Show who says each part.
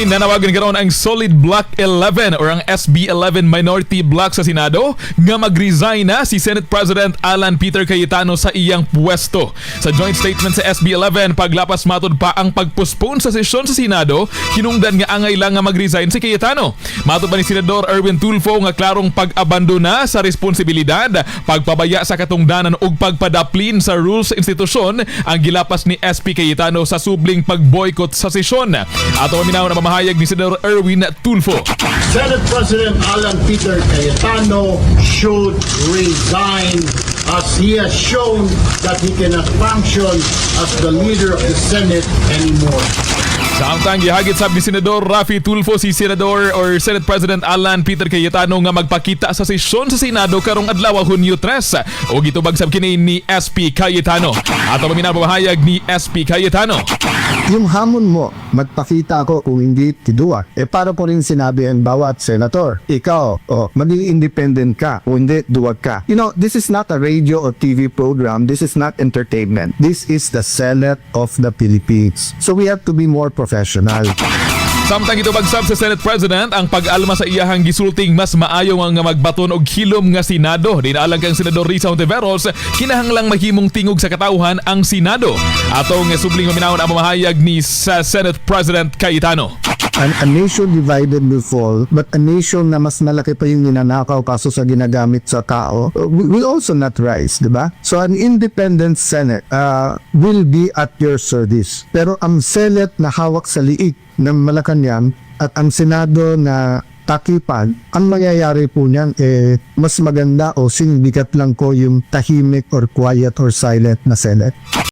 Speaker 1: Nanawagan karon ang Solid Block 11 or ang SB11 Minority Block sa Senado nga mag-resign na si Senate President Alan Peter Cayetano sa iyang pwesto. Sa joint statement sa SB11, paglapas matod pa ang pagpostpone sa sesyon sa Senado, hinungdan nga angay lang nga mag-resign si Cayetano. Matod pa ni Senador Erwin Tulfo nga klarong pag-abandona sa responsibilidad, pagpabaya sa katungdanan ug pagpadaplin sa rules sa institusyon ang gilapas ni SP Cayetano sa subling pag-boycott sa sesyon. Ato paminaw na pamahayag ni Senador Erwin Tulfo.
Speaker 2: Senate President Alan Peter Cayetano should resign, as he has shown that he cannot function as the leader of the Senate anymore.
Speaker 1: Samtang gihagit sab ni Senador Raffy Tulfo si Senador or Senate President Alan Peter Cayetano nga magpakita sa sesyon sa Senado karong adlaw, Hunyo 3, ug gitubag sab kini ni SP Cayetano. Ato paminaw pamahayag ni SP Cayetano.
Speaker 3: Yung hamon mo, magpakita ako, kung hindi tiduwa. Eh para po rin sinabi ang bawat senator, ikaw, oh, maging independent ka, kung hindi, duwag ka. This is not a radio or TV program. This is not entertainment. This is the Senate of the Philippines. So we have to be more professional.
Speaker 1: Samtang gitubag sab sa Senate President ang pag-alma sa iyahang gisulting mas maayo nga magbaton og hilom nga Senado. Dinaalang kang Senador Risa Hontiveros, kinahanglang mahimong tingog sa katawhan ang Senado. Atong subling maminawon ang pamahayag ni sa Senate President Cayetano.
Speaker 3: A nation divided will fall, but a nation na mas malaki pa yung ninanakaw kaso sa ginagamit sa tao will also not rise, di ba? So an independent Senate will be at your service. Pero ang Senate na hawak sa liig ng Malacanang at ang Senado na takipan, ang mangyayari po niyan, eh, mas maganda o singbigat lang ko yung tahimik or quiet or silent na Senate.